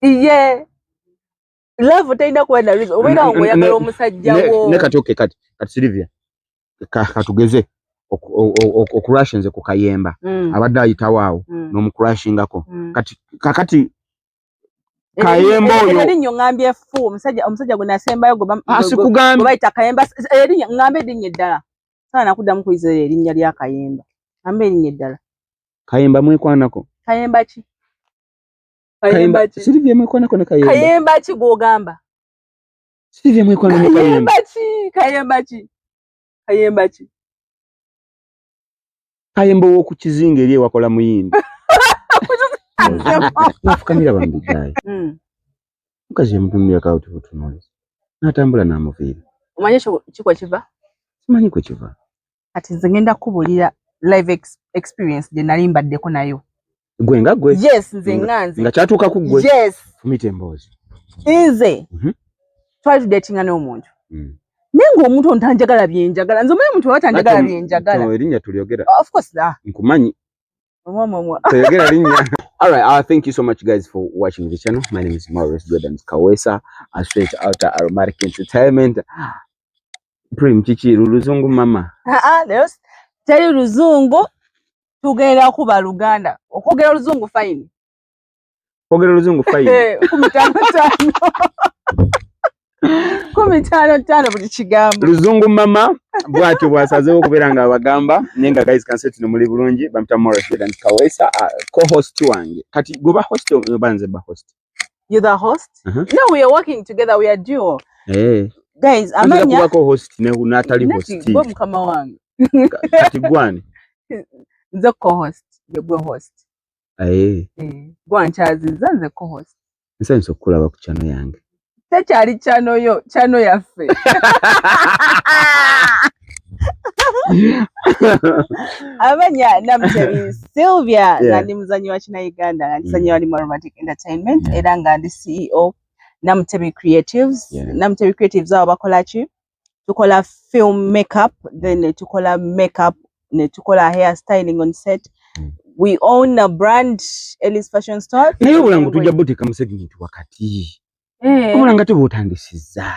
Ye love terina kuba na reason, obeera awo ng'oyagala omusajja wo. Ne kati, okay, kati Sylvia, katugeze okurashinze ku Kayemba, abadde ayitawo awo, n'omukurashingako. Kati kakati Kayemba oyo erinnya ŋŋambye fu omusajja gwe nasembayo gwe Ah, sikugambye. Gwe bayita Kayemba, erinnya ŋŋambe erinnya eddala, saala nakuddamu kuyiza erinnya lya Kayemba, ŋŋambe erinnya eddala. Kayemba mwekwanako? Kayemba ki? Kayemba ki? Sylvia, mwekwanako ne Kayemba? Kayemba ki gw'ogamba? Sylvia, mwekwana ne Kayemba? Kayemba ki? Kayemba ki? Kayemba ki? Kayemba ow'oku kizinga eri ewakola muyindi, nafukamira bambigayi. Mukazi yamutunulirako awo tibutunuulizi, n'atambula n'amuviira. Omanyi ekyo kikwa kiva? Simanyi kwe kiva. Kati nze ngenda kubuulira live experience gye nali mbaddeko nayo. Gwe nga gwe? Yes, nze nga nze. Nga kyatuuka ku ggwe? Yes. Fumita emboozi. Nze twali tudatinga n'omuntu, naye ng'omuntu ono tanjagala byenjagala nze. Omanyi omuntu aba tanjagala byenjagala. No, erinnya tulyogera? Of course, ah. Nkumanyi. Omwamwamwa. Toyogera linnya. All right, thank you so much, guys, for watching the channel. My name is Maurice Jordan Kawesa, straight out of Aromatic Entertainment. Prim Chichi, Luzungu mama. Ah, ah, leero teri luzungu, tugenda kuba Luganda. Okwogera oluzungu fine. Kwogera Luzungu fine. 55 5, 15 5 buli kigambo. Luzungu mama bw'atyo bw'asazeewo okubeera nga abagamba, naye nga guys, kanseti no muli bulungi. Bampita Maurice Jordan Kawesa, co-host wange. Kati gwe ba host oba nze ba host? You're the host. No, we are working together, we are duo. Guys, Amanya amanya kubako host ne n'atali Nati host. Gwe mukama wange. Kati gwani? Nze co-host, ye gwe host. Gwankyaziza, nze co-host. Nsanyusa okukulaba ku channel yange. Tekyali channel yo, channel yaffe. Amanya Namutebi Sylvia, nga ndi muzanyi wa kina Uganda, nga ndi wali mu Aromatic Entertainment, era nga ndi CEO Namutebi Creatives. Namutebi Creatives, abo bakola ki? Tukola film makeup, then ne tukola makeup, ne tukola hair styling on set. We own a brand, Ellis Fashion Store. Naye obulango tujja buteeka mu segment wakati. Obulanga tebuutandisizza.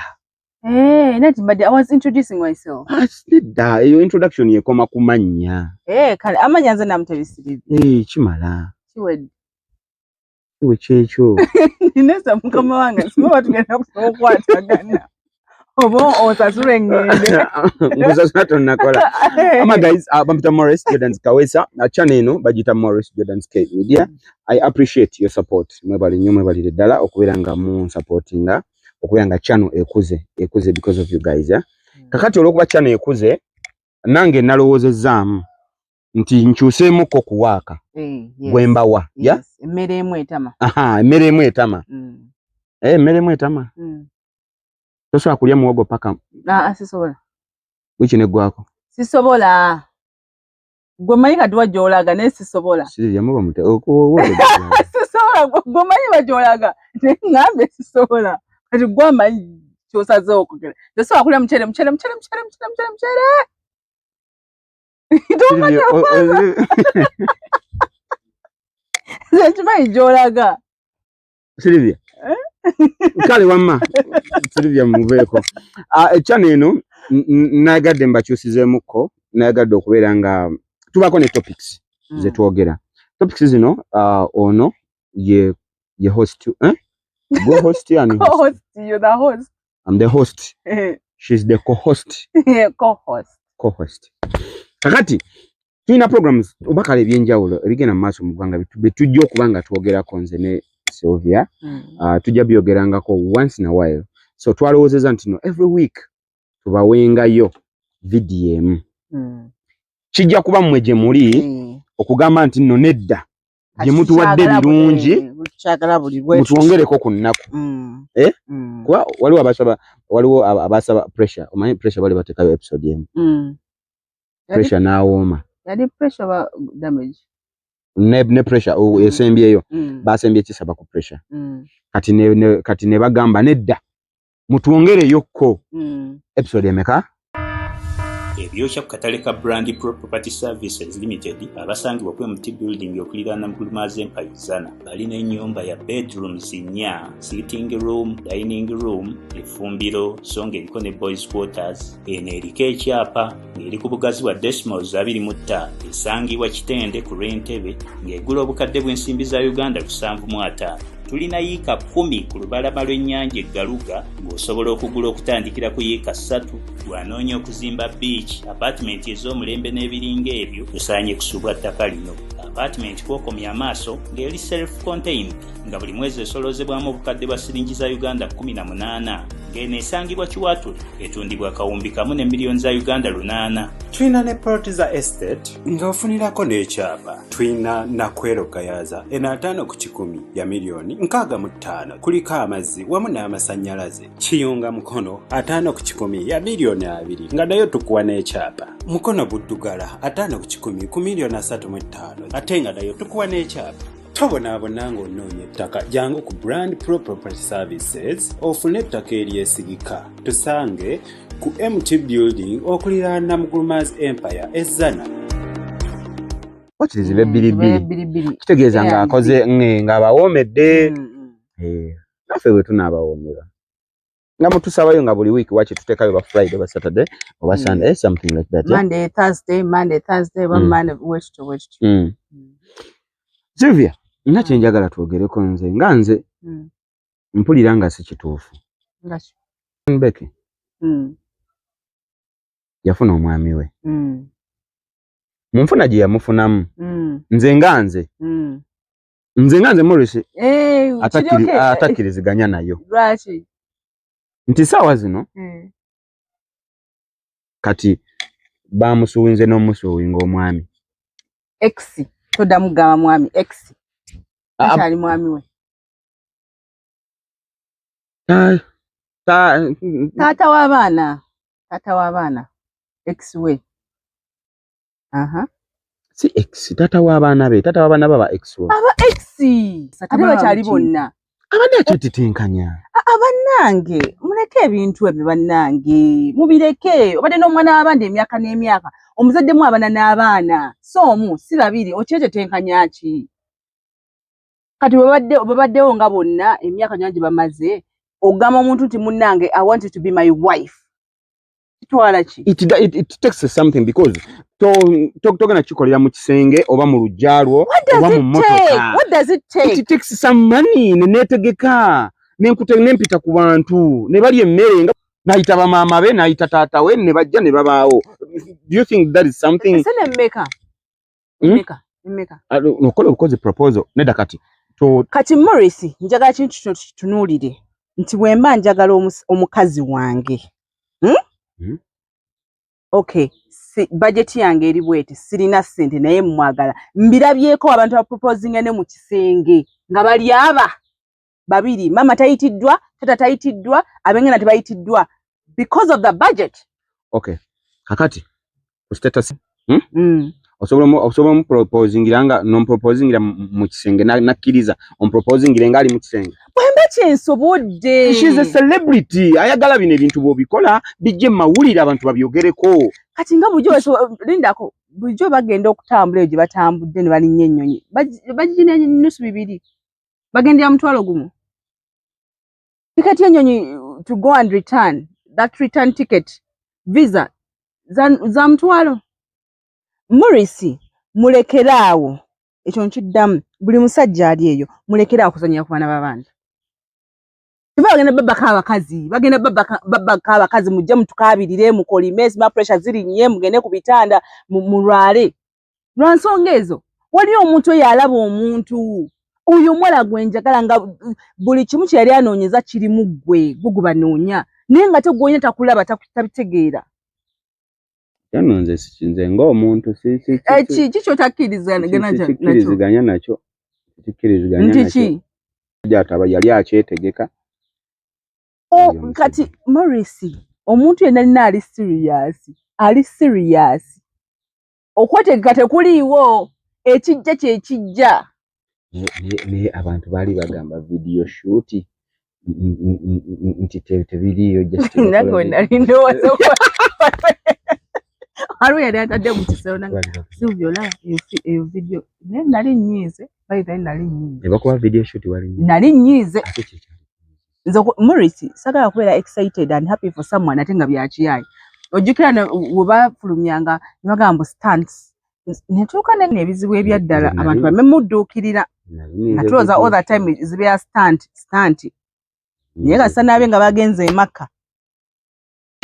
Eh, nati mbadde I was introducing myself. Ah, nedda, eyo introduction yekoma ku mannya. Eh, kale amanya nze Namutebi Sylvia. Eh, kimala. Kiwedde. Kiwe kyekyo. Nesa mukama wange, sima batugenda okukwatagana oba osasula eŋŋende. Nkusasula tonnakola. Ama guys, bampita Morris Jordans Kawesa. Channel eno bagiyita Morris Jordans K Media. I appreciate your support. Mwebale nnyo, mwebalire ddala okubeera nga munsupportinga, okubeera nga channel ekuze because of you guys. Eh? Kakati olw'okuba channel ekuze, nange nalowoozezzaamu nti nkyuseemukko ku waaka gwe mbawa. Yeah? Yes, emmere emu etama. Aha, emmere emu etama. Eh, emmere emu etama. Tosobola kulya muwogo paka Ah, ah, sisobola. Wiiki neggwako. Sisobola. Gwe manyi kati wa gy'olaga, naye sisobola. Sylvia, muba mute Sisobola. Gwe manyi wa gy'olaga, naye ŋŋambye sisobola. Kati gwe amanyi ky'osazeewo okugera. Tesobola kulya muceere, muceere, muceere, muceere, muceere, muceere, muceere. Sylvia, Nze nkimanyi gy'olaga. Sylvia. Kale wamma Sylvia, muveeko. Ah, echannel eno nayagadde mbakyusizeemukko, nayagadde okubeera nga tubaako ne topics ze twogera. Topics zino, ono ye host, eh? Gwe host, ani host? Co-host, you're the host. I'm the host. She's the co-host. Co-host. Co-host. Kakati tulina programs oba kale ebyenjawulo ebigenda mu maaso mu ggwanga bye tujja okuba nga twogerako nze ne Sylvia. Tujja byogerangako once in a while, so twalowoozezza nti no every week tubawengayo vidiyo emu. Kijja kuba mmwe gye muli okugamba nti nno nedda, gye mutuwadde birungi, Tukyagala buli bwe mutwongereko ku nnaku. Eh? Kuba waliwo abasaba Pressure. Omanyi Pressure bali bateekayo episode emu, Pressure n'awooma. Yali Pressure ba Damage? Ne Pressure esembyeyo. Basembye kisaba ku Pressure. Kati ne bagamba nedda, mutwongereyokko episode emeka? Ebyokya ku katale ka Brand Pro Property Services Limited abasangibwa ku MT Building okuliraana Mugulumaazi Empire Zana. Balina ennyumba ya bedrooms 4, sitting room, dining room, effumbiro so ng'eriko ne boys quarters. Eno eriko ekyapa ng'eri ku bugazi bwa decimals 25, esangibwa Kitende ku lw'Entebe ng'egula obukadde bw'ensimbi za Uganda 75. Tulina yiika 10 ku lubalama lw'ennyanja e Garuga ng'osobola okugula okutandikira ku yiika 3. Bw'anoonya okuzimba beach, apartment ez'omulembe n'ebiringa ebyo, tusaanye kusubwa ttaka lino. Apartment kw'okomya amaaso ng'eri self-contained nga buli mwezi esoloozebwamu obukadde bwa siringi za Uganda 18, ng'eno esangibwa Kiwatule, etundibwa 1,000 ne miliyoni za Uganda 8. Tulina ne plot za estate ng'ofunirako n'ekyapa. Tulina Nakwero Gayaza, eno 50 ku 100 ya miliyoni 65, kuliko amazzi wamu n'amasannyalaze. Kiyunga Mukono, 50 ku 100 ya miliyoni 20, nga nayo tukuwa n'ekyapa. Mukono Buddugala, 50 ku 100 ku miliyoni 35, ate nga nayo tukuwa n'ekyapa. Tobonaabona ng'onoonya ettaka, jangu ku Brand Pro Property Services ofune ettaka eryesigika. Tusange ku MT Building okuliraana Mugulumaazi Empire Ezzana. Wakiri zibe bbiri bbiri. Bbiri bbiri. Kitegeeza ng'akoze ng'abawoomedde. Naffe bwe tunaabawoomera nga mutusabayo nga buli wiiki waki tuteekayo ba Friday oba Saturday oba Sunday, something like that, yeah? Monday, Thursday, Monday, Thursday, oba Monday, wekityo wekityo. Sylvia, nga kyenjagala twogereko, nze nga nze mpulira nga si kituufu. Nga ki? Becky yafuna omwami we. Mu nfuna gye yamufunamu, nze nga nze, nze nga nze Morris, Eh, kiryoke- atakkiriziganya nayo. Lwaki? Nti saawa zino kati bamusuwinze n'omusuwinga omwami. Ex, toddamu kugamba mwami, ex. Ah, Takyali mwami we. Taata w'abaana, taata w'abaana, ex we. Aha. Si ex, taata w'abaana be, taata w'abaana baba ex we. Aba ex ate bakyali bonna. Abadde akyetitenkanya. Aa, bannange, muleke ebintu ebyo, bannange, mubireke. Obadde n'omwana w'abandi emyaka n'emyaka, omuzaddemu abaana n'abaana, so omu si babiri, okyetetenkanya ki? Kati bwe babaddewo nga bonna emyaka gyonna gye bamaze, ogamba omuntu nti munnange, I want you to be my wife, kitwala ki? It takes something because togenda kikolera mu kisenge oba mu luggya lwo What does oba mu it take? mmotoka. What does it take? It takes some money ne neetegeka nenkute nempita ku bantu ne balya emmere nga nayita bamaama be, nayita taata we, ne bajja ne babaawo. Do you think that is something? Sente mmeka? Hmm? Mmeka, mmeka? Okola obukozi proposal nedda kati to. Kati Morris, njagala kintu kino tukitunuulire nti bwe mba njagala omukazi wange, Okay, si, budget yange eri bweti, sirina ssente naye mmwagala. Mbirabyeko abantu baproposinga ne mu kisenge nga bali aba babiri, mama tayitiddwa, tata tayitiddwa, ab'enganda tebayitiddwa because of the budget. Okay, kakati ku status, Osobola omuproposingira nga nomuproposingira mu kisenge nakkiriza omuproposingire nga ali mu kisenge? Bwemba kyensobodde. She's a celebrity, ayagala bino ebintu bw'obikola bijje mu mawulire abantu babyogereko. Kati nga bulijjo lindako, bulijjo bagenda okutambula eyo gye batambudde ne balinnya ennyonyi, bagirina 2.5, bagendera 10,000 tiketi y'ennyonyi to go and return, that return ticket, visa za 100,000. Morris, mulekere awo, ekyo nkiddamu buli musajja ali eyo, mulekere awo kuzannyira ku baana b'abandi. Teba bagenda babbako abakazi, bagenda babbako abakazi, mujje mutukaabirire, mukolime, sima pressure zirinnye, mugende ku bitanda mulwale lwa nsonga ezo. Waliyo omuntu oyo alaba omuntu oyo omuwala gwe njagala nga buli kimu kye yali anoonyeza kirimu ggwe, gwe gwe banoonya, naye nga tegwonya takulaba, tabitegeera. Yano nze nze ng'omuntu Eh, ki kyotakkiriziganya nakyo? Sikkiriziganya nakyo, sikkiriziganya Nti nakyo. Ki? Ataba yali akyetegeka. O, kati Morris, omuntu yenna alina ali serious, ali serious, okwetegeka tekuliiwo, ekijja kyekijja. Naye abantu baali bagamba video shoot nti tebiriiyo, just Nange we nali ndowooza. Waliwo yali atadde mu kisero nange Sylvia olaba eyo video, naye nali nnyiize, by the way nali nnyiize. Ne bakuba video shoot wali nnyo. Nali nnyiize. Ate ki kyali? Nze Maurice, sagala kubeera excited and happy for someone ate nga byakiyaye. Ojjukira we bafulumyanga ne bagamba mbu stunts, netuuka n'ebizibu ebyaddala, abantu bame mudduukirira nga tulowooza all the time zibeera stunt stunt, naye kasita naabe nga bagenze e Makka,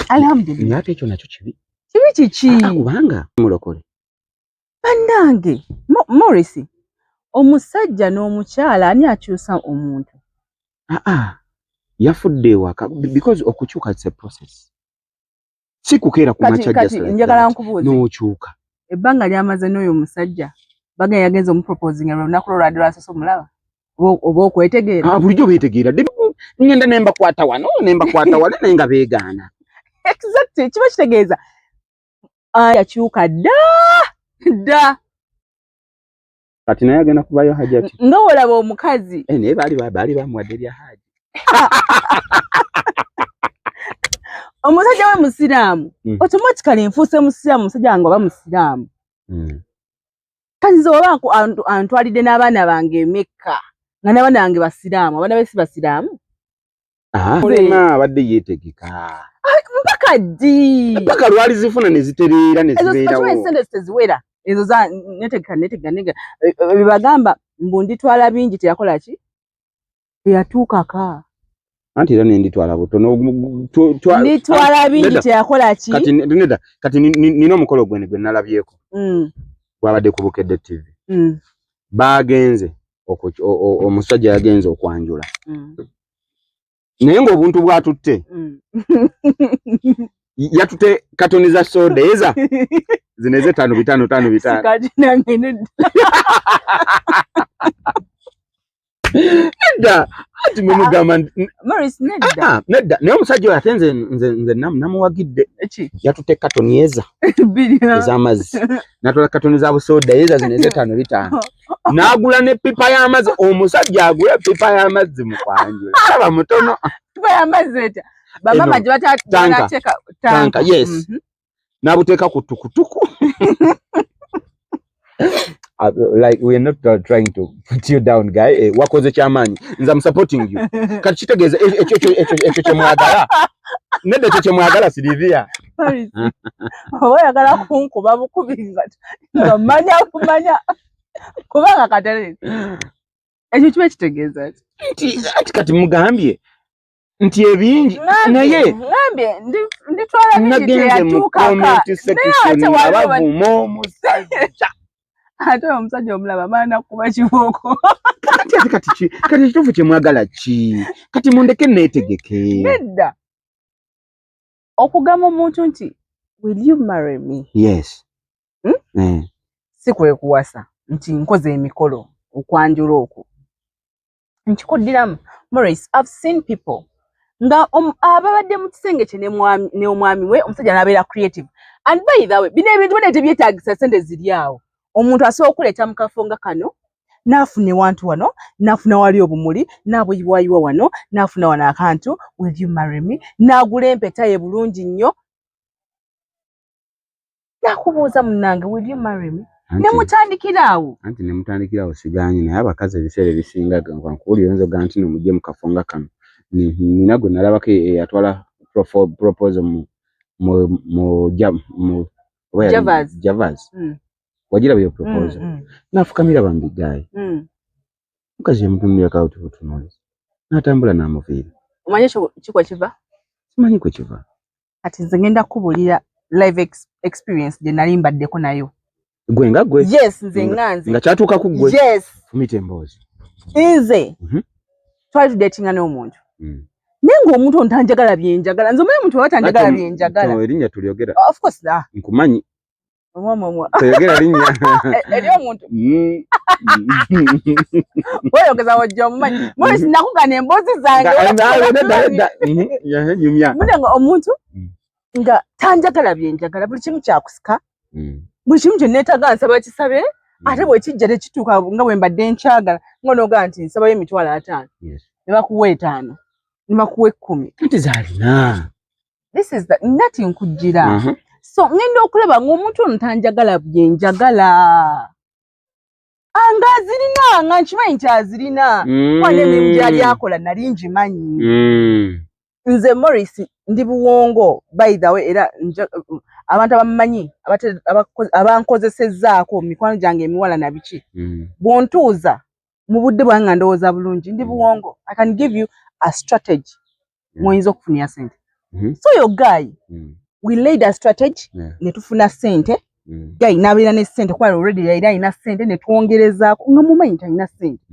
alhamdulillah. Naye ate ekyo nakyo kibi. Kibi kiki? Ah, kubanga mulokole. Bannange, Maurice, omusajja n'omukyala, ani akyusa omuntu? Aa, yafudde ewaka because okukyuka, it's a process, si kukeera ku Kati makya kati just like njagala that. nkubuuze. N'okyuka. Ebbanga lyamaze n'oyo omusajja, bagenda yagenza omuproposinga lwe lunaku lwo lwadde lwasoose omulaba oba okwetegeera? Ah, bulijjo beetegeera. Ngenda ne mbakwata wano ne mbakwata wano, naye nga beegaana. Exactly, kiba kitegeeza yakyuka dda dda. Kati naye agenda kubayo hajati. Nga wolaba omukazi. Eh, naye baali bamuwadde erya haji. Omusajja we musiraamu, automatically nfuuse musiraamu, omusajja wange oba musiraamu. Kati nze oba antwalidde n'abaana bange emekka nga n'abaana bange basiraamu, abaana be si basiraamu. Ah, olema abadde yeetegeka. Mpaka ddi? Paka lwali zifuna ne zitereera ne Ezo zibeerawo. okimanyi sente teziwera, ezo za netegeka netegeka netegeka. Bye bagamba mbu nditwala bingi, teyakola ki, teyatuukaka. Anti era nenditwala butono. Nditwala bingi. Nedda. Teyakola ki? Kati nedda, kati nina omukolo gwene gwe nalabyeko, gwabadde ku Bukedde TV. Bagenze omusajja yagenze okwanjula, naye ng'obuntu bwatutte, yatute katoni za soda eza zino ez'etaano bitaano taano bitaano. Sikati nange nedda. Nedda, anti mwe mugamba nti Maurice, nedda. Ah, nedda, naye omusajja oyo ate nze namuwagidde. Ki? Yatute katoni eza Bbiri. ez'amazzi, n'atwala katoni za busoda eza zino ez'etaano bitaano, n'agula ne pipa y'amazzi. Omusajja agula epipa y'amazzi mu kwanjula, aba mutono. Pipa y'amazzi etya bamama Eno, gye tanka. banateeka? Tanka, yes. N'abuteeka ku tukutuku. Like we are not trying to put you down, guy. Eh, wakoze kyamaanyi, nze am supporting you. Kati kitegeeza ekyo kyemwagala, nedda, ekyo kyemwagala, Silivia. Maurice, oba oyagala kunkuba bukubi nga mmanya kumanya, kubanga katale ekyo kiba kitegeeza ki? Nti ati kati mugambye nti ebingi, naye Ngambye nditwala bingi, nagenze mu teyatuukaka. comment section Ate nga waliwo bavuma omusajja. Ate omusajja omulaba maana kuba kibooko. Kati ate kati kati ekituufu kyemwagala ki? Kati mundeke neetegeke. Nedda, okugamba omuntu nti "Will you marry me?" Yes. Hmm? Eh. Si kwe kuwasa nti nkoze emikolo okwanjula okwo nkikuddiramu. Maurice, I've seen people nga ababadde mu kisenge kye n'omwami we, omusajja n'abeera creative. And by the way, bino ebintu bane tebyetaagisa sente ziri awo. Omuntu asobola okuleeta mu kafo nga kano, n'afuna ewantu wano, n'afuna wali obumuli, n'abuyiwayiwa wano, n'afuna wano akantu, "Will you marry me?" N'agula empeta ye bulungi nnyo, n'akubuuza, "Munnange, will you marry me?" Ne mutandikira awo. Anti ne mutandikira awo, sigaanyi, naye abakazi ebiseera ebisinga nkuwulira oyinza ogamba nti no mujje mu kafo nga kano. Nina gwe nalabako eyatwala proposal mu oba yali Javas. Javas. Wagiraba eyo proposal? Mm. N'afukamira bambi guy. Mukazi yamutunulirako awo tubutunuulizi, n'atambula n'amuviira. Omanyi ekyo kikwa kiva? Simanyi kwe kiva. Kati nze ngenda kubuulira live experience gye nali mbaddeko nayo. Gwe nga gwe? Yes, nze nga nze. Nga kyatuuka ku ggwe? Yes. Fumita emboozi. Nze twali tudatinga n'omuntu, naye ng'omuntu ono tanjagala byenjagala. Nze omanyi omuntu aba tanjagala Ate byenjagala. Erinnya tulyogera? Of course, ah. Nkumanyi. Omwamwamwa. Toyogera linnya. Eri omuntu weyogeza wojja omumanyi. Maurice, nakugana emboozi zange. Nedda, nedda. Nyumya. Mune nga omuntu nga tanjagala byenjagala, buli kimu kyakusika, buli kimu kye neetaaga nsaba kisabe, ate bwe kijja tekituuka nga bwe mbadde nkyagala. Nga onoogaa nti nsabayo 500,000, ne bakuwa 5, ne bakuwa 10. Anti zaalina. This is the nati nkujjira. So ngenda okulaba ng'omuntu ono tanjagala byenjagala, nga azirina, nga nkimanyi nti azirina, kuba n'emirimu gyali akola nali ngimanyi. Nze Morris ndi buwongo, by the way, era abantu abamumanyi abankozesezzaako, mikwano gyange emiwala na biki, bw'ontuuza mu budde bwange nga ndowooza bulungi, ndi buwongo. I can give you a strategy mw'oyinza okufunira sente. So yo guy, we laid a strategy ne tufuna sente. Guy n'abeera ne sente, kuba already yali alina sente, ne twongerezaako, nga mumanyi nti alina sente,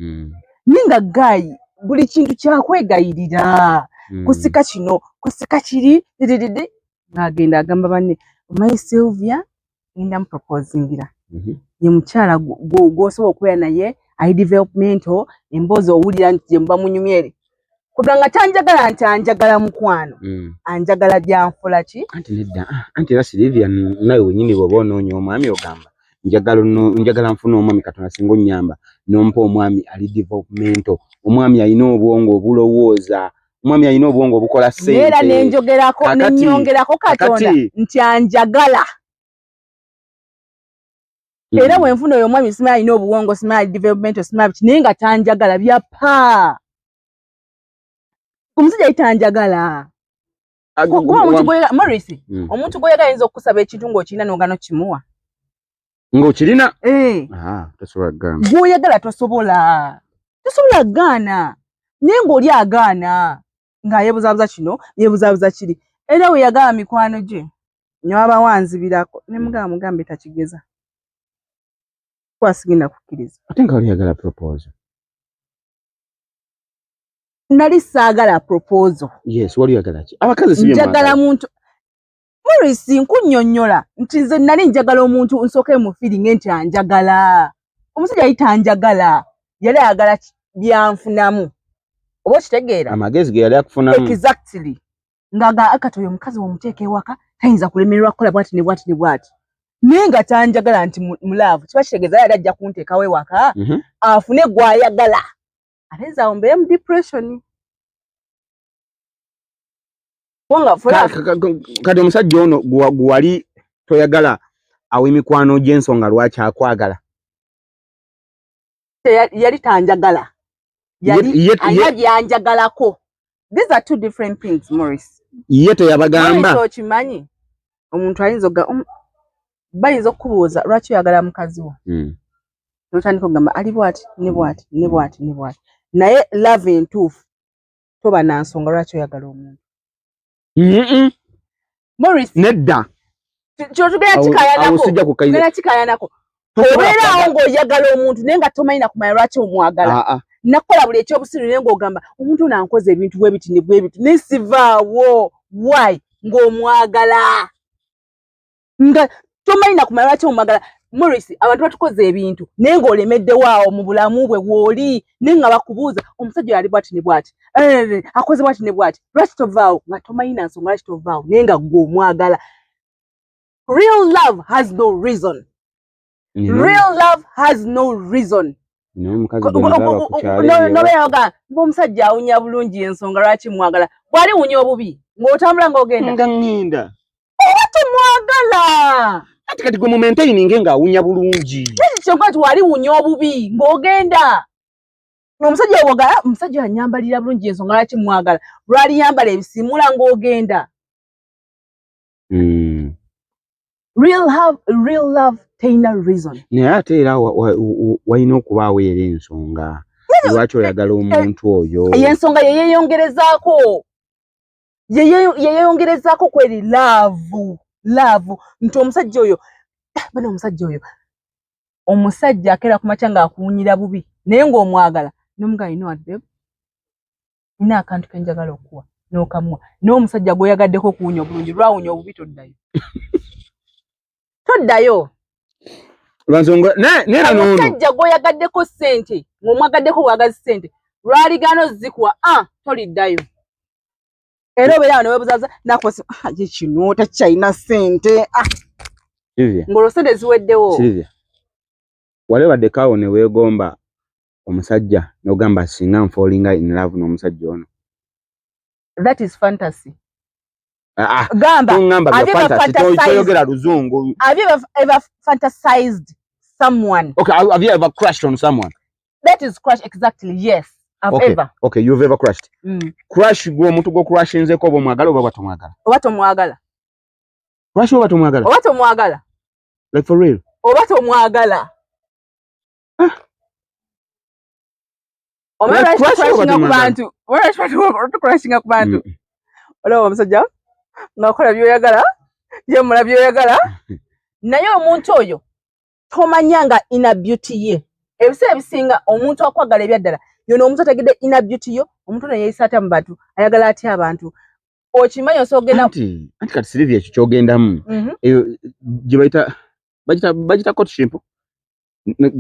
naye nga guy buli kintu kyakwegayirira, kusika kino, kusika kiri, didididi, ng'agenda agamba banne, "Omanyi Sylvia ngenda muproposingira, ye mukyala gw'osobola okubeera naye, ali developmental, emboozi owulira nti gye muba munyumya eri kuga nga tanjagala nti anjagala mukwano, anjagala byanfula ki." Anti nedda, anti era Sylvia, nawe wenyini bw'oba onoonya omwami ogamba njagala njagala nfune omwami, Katonda singa onnyamba nompa omwami ali developmental, omwami alina obwongo obulowooza, omwami alina obwongo obukola Neera ssente. Nenjogerako nenyongerako Katonda nti anjagala. Era bwenfuna oyo omwami, simanyi alina obuwongo, simanyi ali developmental, simanyi biki, naye nga tanjagala, byapa omusajja ali tanjagala. Kuba omuntu Morris, omuntu gw'oyagala ayinza okukusaba ekintu ng'okirina n'ogaana okimuwa. Ng'okirina? Eh. Ah, tosobola kugamba. Gw'oyagala tosobola kugaana, naye ng'oli agaana nga yeebuzaabuza kino, yeebuzaabuza kiri. Era we yagamba mikwano gye newaba wanzibirako ne mugamba, mugambe takigeza, kuba sigenda kukkiriza. Ate nga wali oyagala proposal. Nali saagala proposal. Yes, wali oyagala ki? Abakazi si bye Njagala mwagala. muntu, Morris, nkunnyonnyola nti nze nali njagala omuntu nsooke mu feeling nti anjagala. Omusajja yali tanjagala, yali ayagala byanfunamu, oba okitegeera? Amagezi ge yali akufunamu. Exactly, nga kati oyo omukazi womuteeka ewaka tayinza kulemererwa kukola bwati ne bwati ne bwati, naye nga tanjagala nti mu love kiba kitegeeza yali ajja kunteekawo ewaka afune gw'ayagala, ate nze awo mbeere mu depression, kubanga for Kati omusajja ono gwewali toyagala awa emikwano gy'ensonga lwaki akwagala? Yali tanjagala, yali alina byanjagalako. These are two different things, Morris. Ye teyabagamba? Morris, okimanyi omuntu ayinza bayinza okukubuuza lwaki oyagala mukazi wo, notandika okugamba ali bwati ne bwati ne bwati ne bwati, naye love entuufu toba na nsonga lwaki oyagala omuntu. Morris. Nedda. Kino tugenda Awo kikayanako. sijja kukkiriza. Tugenda kikayanako. Tosobola Obeeraawo kwagala. ng'oyagala omuntu naye nga tomanyi na kumanya lwaki omwagala. Ah, ah. Nakukola buli ekyobusiru, naye ng'ogamba omuntu ono ankoze ebintu bwe biti ne bwe biti, naye sivaawo. Why? Ng'omwagala nga tomanyi na kumanya lwaki omwagala. Morris, abantu batukoze ebintu naye ng'olemeddewo awo mu bulamu bwe bw'oli, naye nga bakubuuza omusajja oyo ali bwati ne bwati, akoze bwati ne bwati, lwaki tovaawo? Nga tomanyi na nsonga lwaki tovaawo, naye nga gwe omwagala. Real love has no reason. Real love has no reason. Nina omukazi gwe nalaba ku kyalo eyo. Nobeeraga ng'omusajja awunya bulungi, ensonga lwaki mwagala. Bw'ali wunya obubi ng'otambula ng'ogenda. Nga ŋŋenda. Oba tomwagala. Ati kati gwe mumaintaininge ng'awunya bulungi. Kyonka nti wali wunya obubi ng'ogenda, omusajja wogala, omusajja anyambalira bulungi, ensonga lwaki mwagala. Lwali yambala ebisiimula ng'ogenda. Real love terina reason. Naye ate era walina okubaawo era ensonga lwaki oyagala omuntu oyo. Eyo ensonga yeyeyongerezaako, yeyeyongerezaako kweri love nti omusajja oyo, bana omusajja oyo, omusajja akeera ku makya ng'akuwunyira bubi naye ng'omwagala, nomugamba, "You know what, babe, nina akantu kenjagala okuwa," n'okamuwa. Naye omusajja gw'oyagaddeko okuwunya obulungi, lwawunya obubi, toddayo, toddayo. Lwansonga naye era noono. Omusajja gw'oyagaddeko ssente, ng'omwagaddeko bwagazi ssente, lwaligaana ozikuwa, ah, toliddayo. Era obeera awo neweebuzabuza nakuwasa, ah, ye kino takyalina ssente, ah, Sylvia, ng'olwo ssente ziweddewo. Sylvia, wali obaddeko awo ne weegomba omusajja n'ogamba singa nfallinga in love n'omusajja ono? That is fantasy. Ah, ah. Gamba. Tongamba Have bya you ever fantasy, fantasized? toyogera luzungu. Have you ever fantasized someone? Okay, have you ever crushed on someone? That is crush, exactly. Yes, I've Okay. ever. Okay, you've ever crushed. Crush gwe omuntu gwo crushinzeko oba omwagala oba tomwagala? Oba tomwagala. Crush oba tomwagala? Oba tomwagala. Like for real? Oba tomwagala. Ah. Oba Like lwaki crush oba tucrushinga ku tomwagala? bantu? Oba lwaki tucrushinga ku bantu? Olaba omusajja ng'akola by'oyagala, ye mula by'oyagala, naye omuntu oyo tomanya nga inner beauty ye. Ebiseera ebisinga omuntu akwagala ebyaddala yono omuntu ategedde inner beauty yo, omuntu ono yeeyisa atya mu bantu, ayagala atya abantu, okimanyi osobola ogenda. Anti kati Sylvia, ekyo kyogendamu, eyo gye bayita bagita courtship.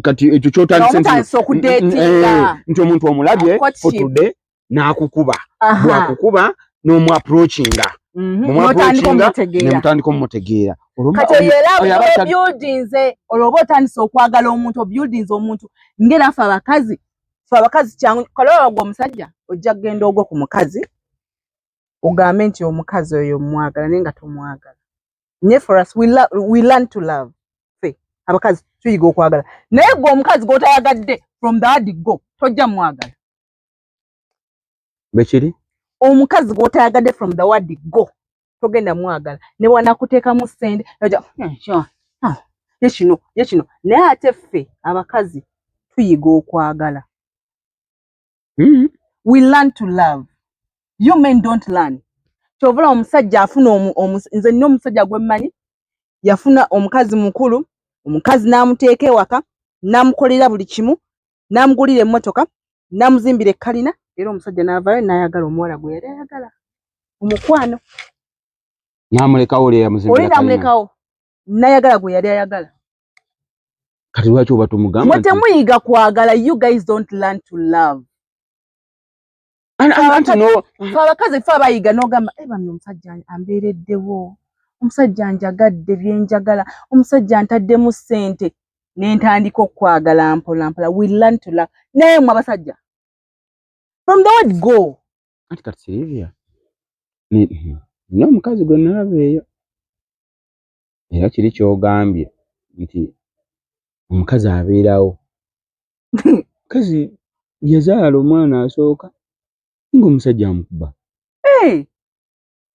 Kati ekyo kyotandise nti Omutandise okudeetinga. Nti omuntu omulabye Courtship. for today n'akukuba, Aha. bwakukuba n'omuapproachinga, N'otandika omutegeera. Nemutandika omumutegeera. Olwo Kati oyo era oyo aba obuildinze, olwo oba otandise okwagala omuntu, obuildinze omuntu. Ngera ffe abakazi kyangu kale gwe omusajja ojja kugenda ogwe ku mukazi ogambe nti omukazi oyo mwagala, naye nga tomwagala. Naye for us we learn to love. Ffe abakazi tuyiga okwagala, naye gwe omukazi gw'otayagadde from the word go tojja mwagala. Bwekiri. Omukazi gw'otayagadde from the word go togenda mwagala, ne wanakuteekamu ssente ojja, sure. Ah, ye kino ye kino." Naye ate ffe abakazi tuyiga okwagala. We learn to love. You men don't learn. Kyovula omusajja afuna nze nina omusajja gwe mmanyi yafuna omukazi mukulu, omukazi n'amuteeka ewaka, n'amukolera buli kimu, n'amugulira emmotoka, n'amuzimbira ekkalina, era omusajja n'avaayo n'ayagala omuwala gwe yali ayagala omukwano. N'amulekawo oli eyamuzimbira Oli kalina. N'amulekawo n'ayagala gwe yali ayagala. Kati lwaki oba tumugamba Mwe nti temuyiga kwagala. You guys don't learn to love. Anti no. Fe abakazi fe abayiga n'ogamba, "Eh, bambi omusajja ambeereddewo, omusajja njagadde byenjagala, omusajja ntaddemu ssente nentandika okwagala mpola mpola." We learn to love. Naye mwe abasajja, from the word go. Anti kati Sylvia, nina omukazi gwe nalaba eyo, era kiri kyogambye nti omukazi abeerawo, mukazi yazaala omwana asooka ng'omusajja amukuba. Hey,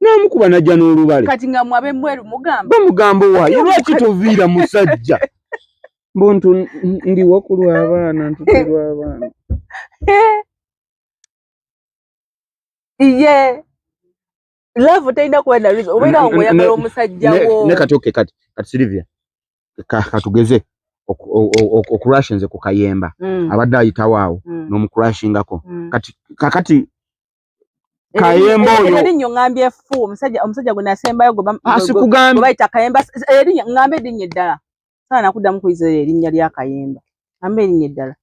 N'amukuba n'ajja n'olubale. Kati nga mwe ab'emmweru mugamba Bamugamba, "Waayo lwaki toviira musajja?" Mbuntu ndiwo ku lw'abaana, ntudde lw'abaana. Ye love terina kuba na reason, obeera ng'oyagala omusajja wo. Ne kati okay, kati Sylvia, katugeze okurashinze ku Kayemba, abadde ayitawo awo, n'omukurashingako. Kati kakati Kayemba oyo Erinnya ŋŋambye fu omusajja gwe nasembayo gwe Ah, gwe sikugambye. Bayita Kayemba. Erinnya ŋŋambe erinnya eddala, saana nakuddamu kuyiza erinnya lya Kayemba. Ŋŋambe erinnya eddala.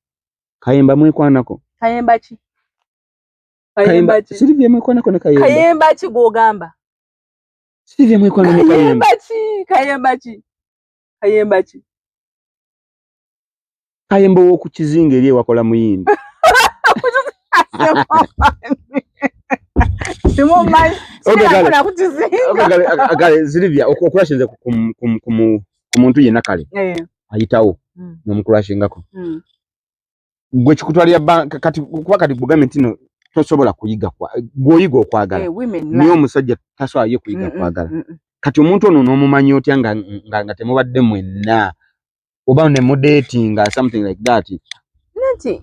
Kayemba mwekwanako? Kayemba ki? Kayemba. Kayemba ki? Sylvia, mwekwanako ne Kayemba? Kayemba ki gw'ogamba? Sylvia, mwekwana ne Kayemba? Kayemba ki? Kayemba ki? Kayemba ki? Kayemba ow'oku kizinga eri ewakola muyindi. Simumanyi. Okay, kale. Sinakola ku kizinga. Okay, kale Sylvia, okurashinze ku muntu yenna, kale ayitawo, n'omukurashingako, gwe kikutwalira kati kuba kati bugambe nti no tosobola kuyiga gw'oyiga okwagala, Women naye learn. omusajja tasobola ye kuyiga kwagala. Kati omuntu ono n'omumanyi otya nga temubadde mwenna oba ne mudatinga, something like that? Nti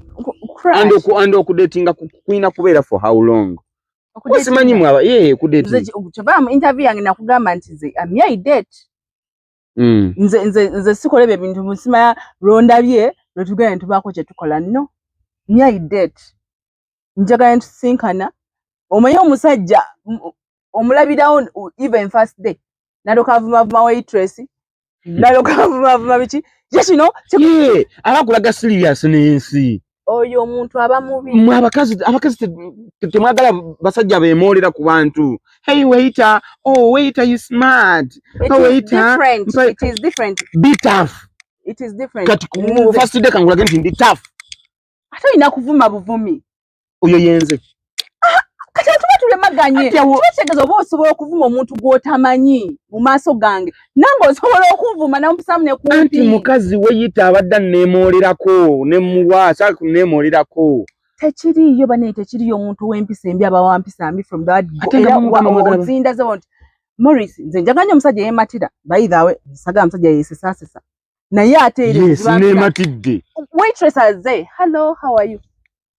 crush. And okudatinga kulina kubeera for how long? Okudatinga. Simanyi mwaba ye Nze kudatinga. Kyova mu interview yange nakugamba nti nze am I date. Nze sikola ebyo ebintu musimaya lwondabye lwetugenda ne tubaako kye tukola. No, me I date. Njagala ne tusinkana, omanyi omusajja omulabirawo even first day, nalyoka avumavuma waitress, nalyoka avumavuma biki ye kino Ye aba akulaga serious n'ensi. Oyo omuntu aba mubi. Mwe abakazi temwagala basajja bemoolera ku bantu. "Hey waiter, oh waiter, you smart." It Oh, is waiter. different. It It is different. Be tough. It is different. Kati ku first day kangulage nti ndi tough. Ate olina kuvuma buvumi. Oyo yenze. Kati tuba tulema Nkaganye. Kitegeeza oba osobola okuvuma omuntu gw'otamanyi mu maaso gange, nange osobola okunvuma nampisamu ne Anti kumpi. Mukazi weyita abadde anneemoolerako ne muwa saaka kunneemoolerako. Tekiriiyo bane, tekiriyo omuntu w'empisa embi aba wa mpisa mbi from that go. Ate nga Era bamugamba mwagala ozindazewo nti Morris, nze njagala nnyo omusajja yeematira. By the way, sagala musajja yeesesaasesa, naye ate era Yes. ebiba Neematidde. Waitress aze, "Hello, how are you?"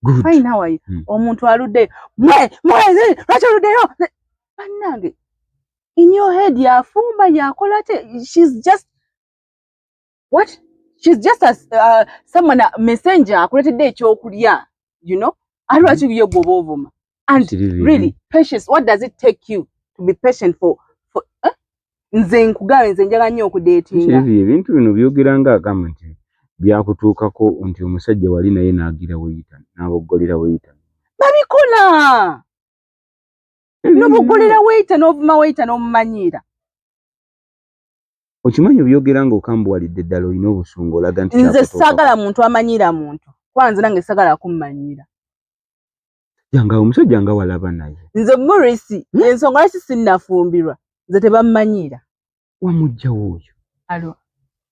Good. "Fine, how are you?" Omuntu aluddeyo, "Mwe mwe, lwaki oluddeyo?" Bannange, in your head yafumba, yakola te, she's just what, she's just a, someone, a messenger akuletedde ekyokulya, ate lwaki ye gwe oba ovuma? And Sylvia. really, patience, what does it take you to be patient for, eh? Nze nkugambe, nze njagala nnyo okudeetinga. Sylvia, ebintu bino byogera nga agamba nti byakutuukako, nti omusajja wali naye n'agira weyita n'aboggolera weyita. Babikola, nobuggolera waiter, n'ovuma waiter, n'omumanyiira. Okimanyi obyogera ng'okambuwalidde ddala, olina obusungu, olaga nti Nze kyakutuukako. saagala muntu amanyiira muntu, kuba nze nange sagala kummanyiira. Nga omusajja nga walaba naye. Nze Morris, ensonga lwaki sinnafumbirwa, nze tebammanyiira. Wamugjawo oyo? Alo.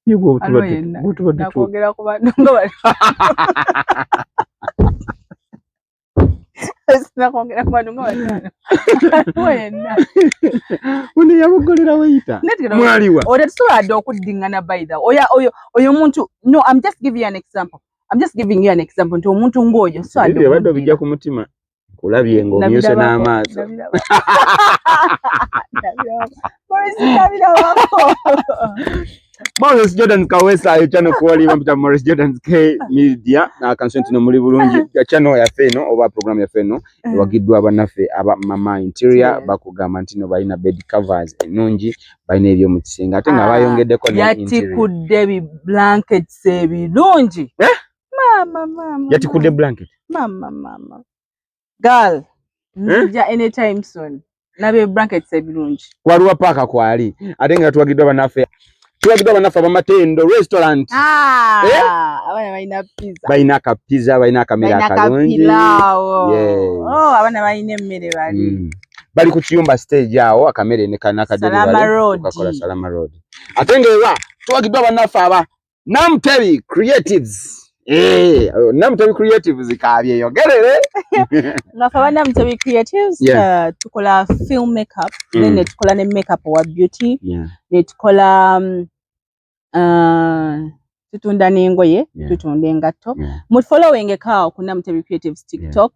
Ye gwe Alo. Yenna. gwe tubadde Nakwogera ku bantu nga bali, sinakwogera ku bantu nga bataano. Aliwo yenna. Ono yaboggolera waiter. Mwaliwa? Oyo tetusobola dde okuddiŋŋana. By the way, oyo omuntu, no, I'm just giving you an example, I'm just giving you an example nti omuntu ng'oyo so adde Ebyo obadde obijja ku mutima, kulabye ng'omyuse n'amaaso. Morris, nabirabako. Morris Jordan Kawesa, ayo channel kwali bampita Morris Jordan K Media na kanso nti no muli bulungi. Channel yaffe eno oba program yaffe eno ewagiddwa bannaffe aba Mama Interior. Bakugamba nti no balina bed covers ennungi, balina ebyomu kisenge, ate nga Ah, bayongeddeko ne interior. Yatikudde bi blankets ebirungi. Eh? Mama, mama. Yatikudde blanket? Mama, mama girl, nzija anytime soon nabye blankets ebirungi. Waliwo paaka kwali, ate nga tuwagiddwa bannaffe abamatendo Restaurant. Ah, Eh? abaana balina pizza. Balina akapiza, balina akamere Balina akalungi. kapilaawo. Yes. Oh, abaana balina emmere bali. Bali ku kiyumba stage awo, akamere ne Salama Road. Tukakola Salama Road. Ate ng'era tuwagiddwa bannaffe aba Namutebi Creatives. Eh, Namutebi Creatives kabyeyogerere. Nga ffe aba Namutebi Creatives, tukola film makeup, then ne tukola ne makeup owa beauty, ne tukola tutunda n'engoye, tutunda engatto. Mu following ekaawo ku Namutebi Creatives TikTok.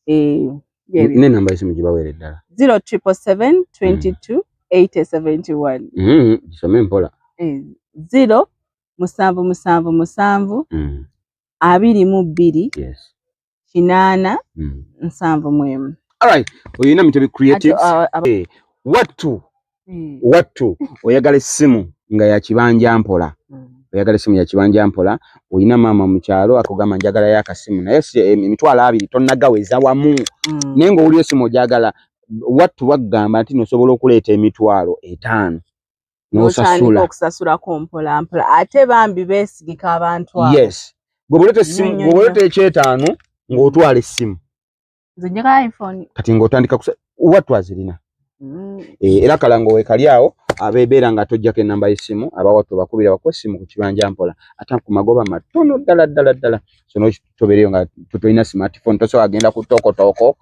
Eh, byebyo. N'enamba y'essimu gibaweere ddala. 0777 22 80 71. Gisome mpola. 0 7 7 7 22 80 71. Alright, oyo Namutebi Creatives. Ate, Eh, wattu wattu oyagala essimu nga ya kibanja mpola, oyagala essimu ya kibanja mpola, olina maama mu kyalo akugamba njagalayo akasimu, naye si 20,000 tonnagaweza wamu, naye ng'owulira essimu ogyagala, wattu bagamba nti nosobola okuleeta 50,000 n'otandika n'osasula. Okusasulako mpola mpola, ate bambi beesigika abantu abo. Yes, gwe bw'oleeta essimu, Nnyo, gwe nnyo. Bw'oleeta ekyetaano ng'otwala essimu. Nze njagala iPhone. Kati ng'otandika wattu azirina. Eh, era kalango wekali awo abebeera nga tojjako enamba y'essimu, abawattu bakubira bakuwa essimu ku kibanja mpola, ate ku magoba matono ddala ddala ddala. So notobeereyo nga tolina smartphone, tosobola genda ku tookotoko.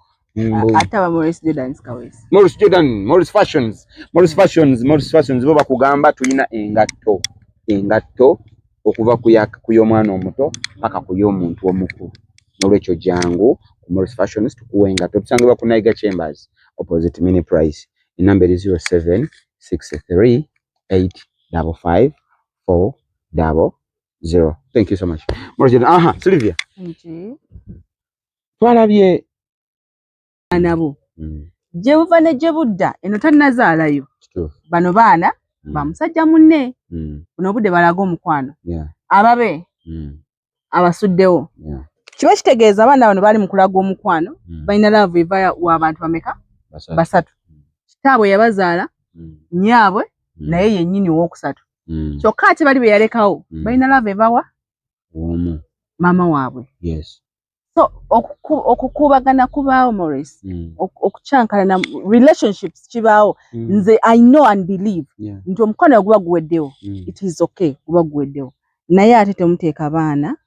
Ate aba Morris Jordan Kawesi. Morris Jordan, Morris Fashions, Morris Fashions, Morris Fashions bo bakugamba tulina engatto, engatto okuva ku y'omwana omuto paka ku y'omuntu omukulu. N'olwekyo jangu ku Morris Fashions tukuwa engatto. Tusangibwa ku Naiga Chambers opposite Mini Price. Enamba eri 07 63 855 400. Thank you so much. Morris Jordan. Aha, Sylvia. Nki? Twalabye Nabo gye buva ne gye budda eno tannazaalayo. Kituufu. Bano baana ba musajja munne. Buno obudde balaga omukwano. Ababe abasuddewo. Kiba kitegeeza abaana bano bali mu kulaga omukwano, balina love eva wa bantu bameka? Basatu. Basatu. Kitaabwe yabazaala, nnyaabwe, naye yennyini owookusatu. Kyokka ate bali be yalekawo balina love ebawa Omu. maama waabwe. So okukuubagana kubaawo, Maurice. Okukyankalana relationships kibaawo. Nze I know and believe nti omukwano guba guweddewo, it is okay, guba guweddewo, naye ate temuteeka baana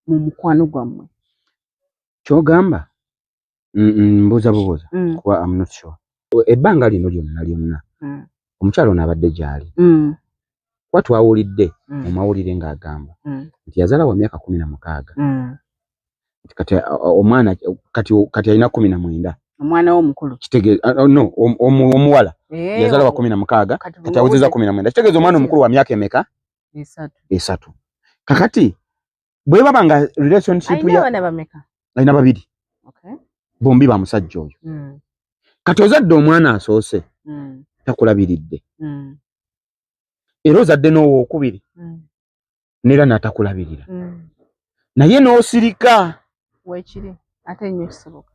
mu mukwano gwammwe. Kyogamba, mbuuza bubuuza, kuba am not sure, ebbanga lino lyonna lyonna omukyalo ono abadde gy'ali, kuba twawulidde mu mawulire ng'agamba nti yazaala wa myaka 16, nti kati omwana kati alina 19. Omwana w'omukulu? Kitegeeza no, omuwala yazaala wa 16, kati awezezza 19. Kitegeeza omwana omukulu wa myaka emeka? 3. 3. Kakati bwe baba nga relationship ya abaana bameka? Alina babiri. Bombi ba musajja oyo. Kati ozadde omwana asoose, takulabiridde, era ozadde n'owookubiri, neera n'atakulabirira, naye n'osirika. Weekiri ate nnyo kisoboka.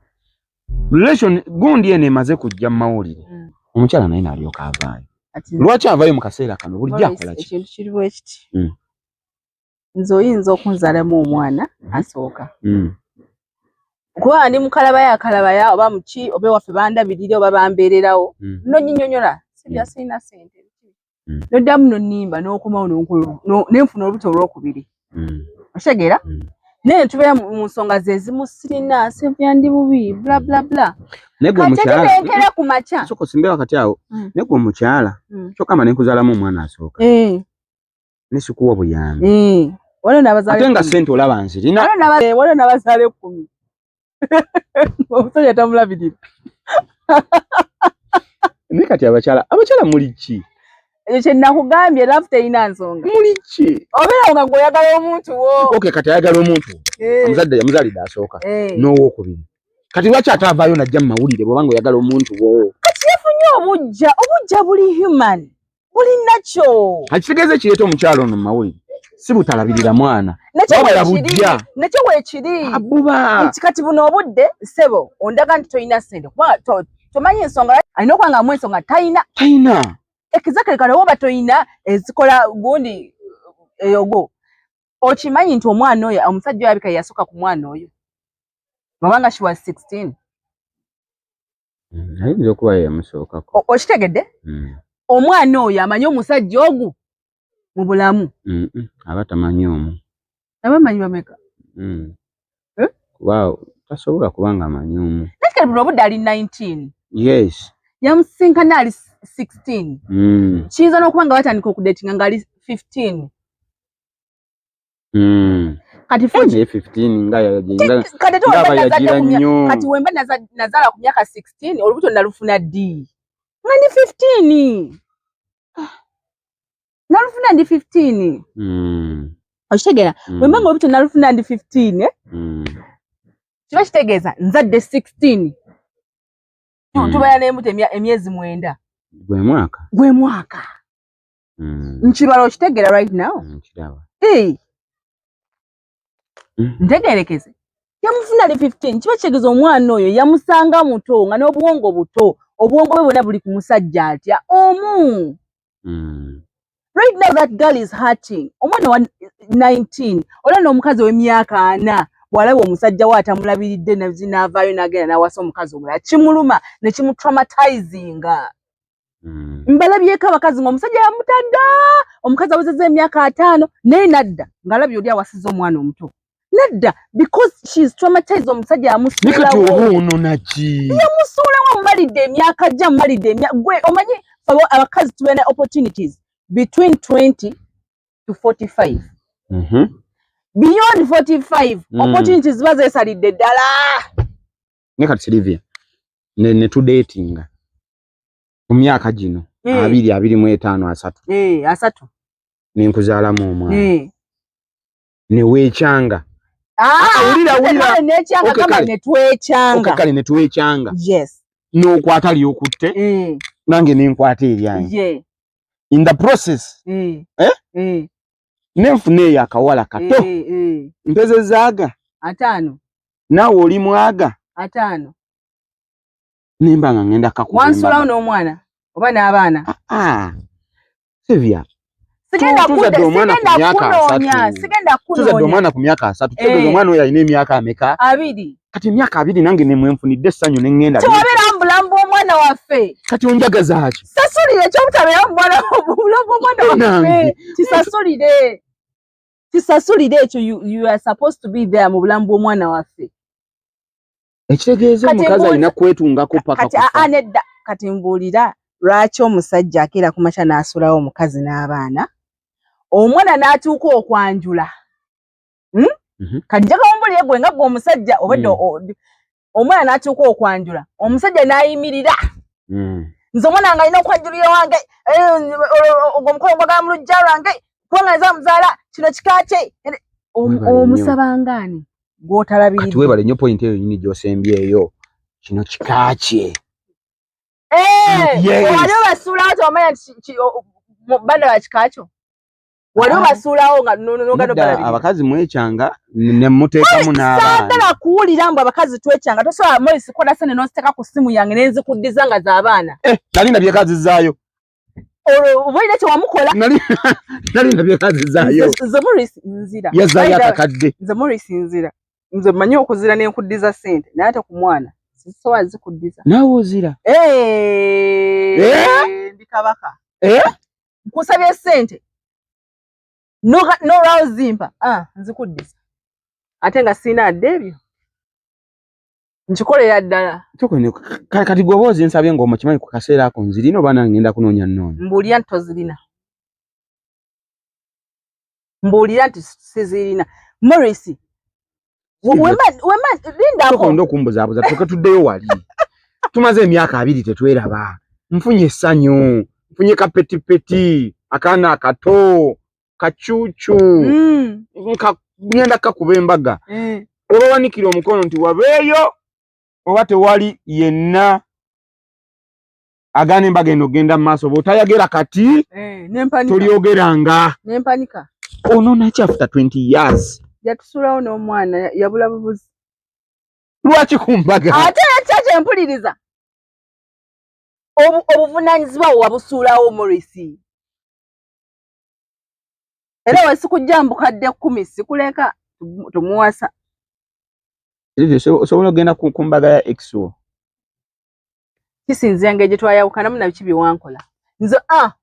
Relation gundi eno emaze kujja mu mawulire, omukyala naye n'alyoka avaayo. Lwaki avaayo mu kaseera kano? Bulijjo akola ki? Ekintu kiri bwe kiti. Nze oyinza okunzaalamu omwana asooka, kuba ndi mukalabaya akalabaya oba muki, oba ewaffe bandabirire oba bambeererawo, nonyinyonyola sibya sirina ssente, noddamu nonnimba n'okomawo nenfuna olubuto olwokubiri. Okitegeera? Naye tubeera mu nsonga ze zimu, sirina sivya, ndi bubi, bla bla bla. Naye gwe Kati ate omukyala, nenkera ku makya. Sooka osimbe wakati awo. Naye gwe omukyala, kyokamba nenkuzaalamu omwana asooka, nesikuwa buyambi, Waliwo n'abazaala ate nga 10. ssente olaba nzirina. Waliwo n'abazaala 10, omusajja tamulabirira. Naye kati abakyala muli ki? Ekyo kye nakugambye, love terina nsonga. Muli ki? Obeera nga gweoyagala omuntu wo. Okay, kati ayagala omuntu omuzadde yamuzaalidde asooka n'owookubiri. Kati lwaki ate avaayo najja mu mawulire bw'obanga oyagala omuntu wo? Kati yafunye obujja. Obujja buli human, buli nakyo. Akitegeeza ekireeta omukyalo ono mu mawulire si butalabirira mwana, Nakyo wabula weekiri. bujja. Nakyo weekiri. Abuba. Nti kati buno obudde, ssebo, ondaga nti tolina ssente, kuba tomanyi ensonga, alina okuba nga amu ensonga talina. Talina. Exactly. Kale woba toyina ezikola gundi eyogo, okimanyi nti omwana oyo, omusajja oyo abika yasooka ku mwana oyo obanga she was 16. Ayinza okuba ye yamusookako. Okitegedde? Omwana oyo amanyi omusajja ogu mu bulamu? Aba tamanyi omu. Aba amanyi bameka? Eh? Kuba tasobola kuba nga amanyi omu. Naye kati buno obudde ali 19. Yamusinkana ali 16. Kiyinza n'okuba nga batandika okudatinga ng'ali 15. Kati Naye 15 nga kati ate nga wemba nazadde bayagira nnyo. Kati wemba nazaala ku myaka 16, olubuto nalufuna ddi? Nga ndi 15. Nalufuna ndi 15. Okitegeera? Wemba nga olubuto nalufuna ndi 15, eh? Kiba kitegeeza nzadde 16. Tubeera n'embuto emyezi 9. Gwe mwaka. Gwe mwaka. Nkibala, okitegeera right now? Nkiraba. Hey. Ntegerekeze, yamufuna ali 15, kiba kitegeeza omwana oyo yamusanga muto, nga n'obwongo buto, obwongo bwe bwonna buli ku musajja atya omu. Right now that girl is hurting. Omwana wa 19, olaba n'omukazi ow'emyaka 40 bw'alaba omusajja we atamulabiridde n'avaayo n'agenda n'awasa omukazi omulala, kimuluma ne kimutraumatizinga. Mbalabyeko abakazi ng'omusajja yamutadda, omukazi awezezza emyaka 50, naye nadda ng'alabye oli awasizza omwana omuto, nedda, because she is traumatized. Omusajja Naye kati yamusuulawo. Oba onona ki? Yamusuulawo, amumalidde emyaka gye, amumalidde emyaka. Gwe omanyi ffe abakazi tubeera ne opportunities between 20 to 45. Beyond 45, opportunities ziba zeesalidde ddala. Naye kati Sylvia, ne tudatinga mu myaka gino 20, 25, 30, 30, nenkuzaalamu omwana, ne weekyanga. Ah, Wulira, wulira. Kale nekyanga. Okay, Kama kale. netwekyanga. Okay, kale netwekyanga, n'okwata lyokutte, nange nenkwata eryange. In the process, Eh? Nenfuna eyo akawala kato, mpezezaaga 50. Naawe oli mwaga 50. Nemba nga ngenda kakuba Wansulawo embaga. n'omwana oba n'abaana? Ah, Sylvia. Tuzadde omwana ku myaka 30. Sigenda Tuzadde kunoonya. omwana ku myaka 30. Kitegeeza omwana oyo alina emyaka ameka? 20. Kati emyaka 20 nange ne mwenfunidde essanyu ne ŋŋenda. Tewabeera mu bulamu bw'omwana waffe. Kati onjagaza ki? Sasulire ekyobutabeera mu bulamu bw'omwana waffe. Nange. Kisasulire. Kisasulire ekyo, you are supposed to be there mu bulamu bw'omwana waffe. Ekitegeeza Kati omukazi alina kwetungako paka Kati kufa. aa nedda, kati mbuulira lwaki omusajja akeera ku makya n'asuulawo omukazi n'abaana, omwana n'atuuka okwanjula. Kati njagala ombuulire gwe nga gwe omusajja obadde omwana n'atuuka okwanjula, omusajja n'ayimirira. Nze omwana nga alina okwanjulira wange, ogwo omukolo gwagala mu luggya lwange, kubanga nze amuzaala, kino kika kye. Webale nnyo. Omusaba ngaani gw'otalabiridde? Kati weebale nnyo point eyo yennyini gy'osembyeyo. Kino kika kye. Yes. Wali obasuulawo tewamanya nti bana ba kika kyo? Wali obasuulawo nga nogenda Nedda, obalabirira? abakazi mwekyanga ne muteekamu n'abaana. Saagala kuwulira mbu abakazi twekyanga. Tosobola, Morris, kola sente n'oziteeka ku ssimu yange nenzikuddiza nga z'abaana. Eh, nali ndabye kazizaayo. Olwo oba olina kyewamukola. Nali ndabye kazizaayo. Nze Morris nzira. Yazaayo By the way, akakadde. nze Morris nzira, nze mmanyi okuzira nenkuddiza sente, naye ate ku mwana sisobola zikuddiza. Naawe ozira. Eh, Eh? ndi kabaka. Eh? Nkusabye sente nolwawo zimpa, ah, nzikuddiza ate nga sirina adde ebyo nkikolera ddala. Kati gwe oba ozinsabye ng'omukimanyi ku kaseera ako nzirina oba nange ngenda kunoonya nnoonya? Mbuulira nti tozirina, mbuulira nti sizirina, Morris. Wema lindako. Tokonda okumbuzaabuza, tuke tuddeyo wali. Tumaze emyaka 20 tetweraba. Nfunye essanyu, nfunye kapetipeti, akaana akato, kacuucu. Ngenda kakuba embaga. Oba wanikira omukono nti wabeeyo oba tewali yenna agaana embaga eno ogenda mu maaso, bw'otayagera kati Nempanika. tolyogeranga. Nempanika. Ono naki after 20 years? Yatusuulawo n'omwana, yabula bubuzi. Lwaki ku mbaga? Ate era kyempuliriza, obuvunaanyizibwa bwe wabusuulawo, Morris, era we sikujja mbukadde 10 sikuleka tumuwasa. Osobola okugenda ku mbaga ya ex wo? Kisinzira engeri gye twayawukanamu na biki bye wankola. Nze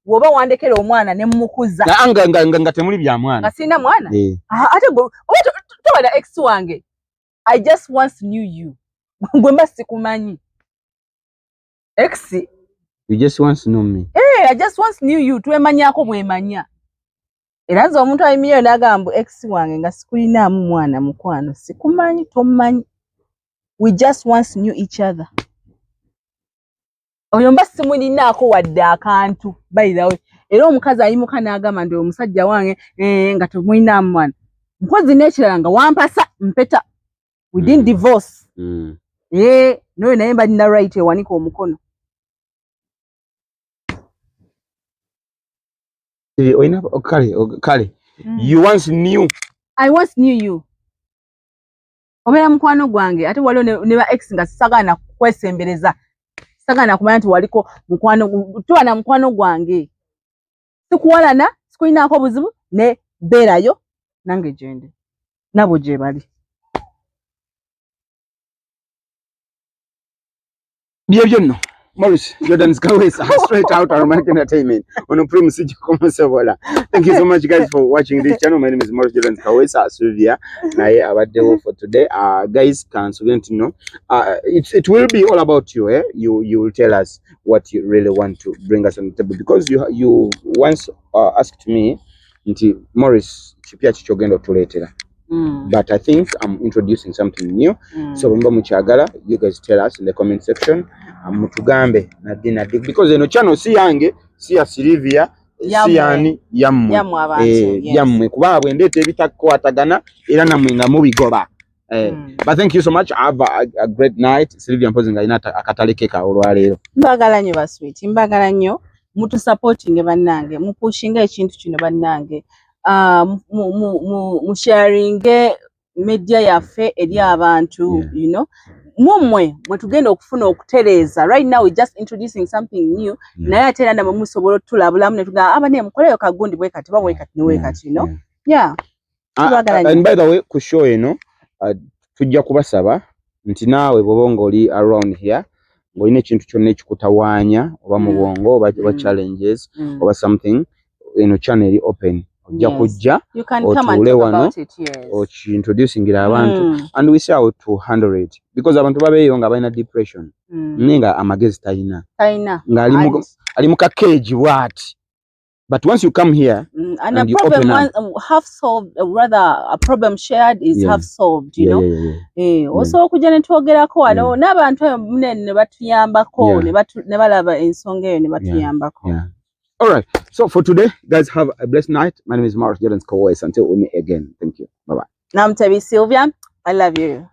bw'oba wandekera omwana ne mmukuza. Nga temuli bya mwana. Nga sirina mwana. Eh. Ate gwe oba toba na ex wange, I just once knew you, gwe mba sikumanyi ex. You just once know me. Hey, I just once knew you, twemanyako bwemanya. Era nze omuntu ayimireyo n'agamba ex wange nga sikulinaamu mwana, mukwano, sikumanyi, tomanyi, we just once knew each other, oyo mba simulinaako wadde akantu. By the way, era omukazi ayimuka n'agamba nti omusajja wange nga temulinamu mwana, mpozi n'ekirala nga wampasa mpeta, we didn't divorce. N'oyo naye mba nina right ewanika omukono. Olina kale kale. You once knew. I once knew you. Obeera mukwano gwange, ate waliwo ne ba ex nga sisagaana kwesembereza, sisagaana kumanya nti waliko mukwano, tuba na mukwano gwange. Sikuwalana, sikulinaako buzibu, ne beerayo nange gyendi nabo gye bali. Byebyo nno. Morris Jordan Kawesa, straight out Aromatic Entertainment on Prime City Komosobola. Thank you so much, guys, for watching this channel. My name is Morris Jordan Kawesa. Sylvia naye abaddewo for today. Guys, kansubire nti no, it will be all about you, eh? You will tell us what you really want to bring us on the table, because you once asked me nti Morris, kipya ki kyogenda otuleetera? But I think I'm introducing something new. So bwe muba mukyagala, you guys tell us in the comment section, mutugambe naddi naddi, because eno channel si yange, si ya Sylvia, si Yammwe. yani, yammwe. Yammwe abantu, yes. Yammwe, kubanga bwe ndeeta ebitakwatagana era nammwe nga mubigoba. But thank you so much, have a great night. Sylvia mpozi nga alina akatale ke ka olwaleero. Mbagala nnyo basweet, mbagala nnyo, mutusupportinge bannange, mupushinga ekintu kino bannange. Musharinge media yaffe eri abantu. Mummwe mwe tugenda okufuna okutereeza. Right now we just introducing something new, naye ate era namwe musobola otulabulamu ne tugamba, "Aba naye mukoleyo kagundi bwe kati, oba bwe kati ne bwe kati." Yeah. Tubagala nnyo. And by the way, ku show eno tujja kubasaba nti naawe bw'oba ng'oli around here, ng'olina ekintu kyonna ekikutawaanya oba mu bwongo oba challenges oba something, eno channel eri open, ojja kujja You can come and otuule talk wano, about it, yes. okiintroducingira abantu and we see how to handle it, because abantu babeeyo nga balina depression naye nga amagezi talina, Talina. ng'ali ali mu kakeegi bw'ati, but once you come here And and a you problem open up. one, half solved, rather a problem shared is half solved, you know. Osobola okujja ne twogerako wano n'abantu eyo munene ne batuyambako, ne balaba ensonga eyo ne batuyambako. Yeah. All right. So for today, guys, have a blessed night. My name is Morris Jordan Kawes. Until we meet again. Thank you. Bye bye. Namutebi Sylvia, I love you.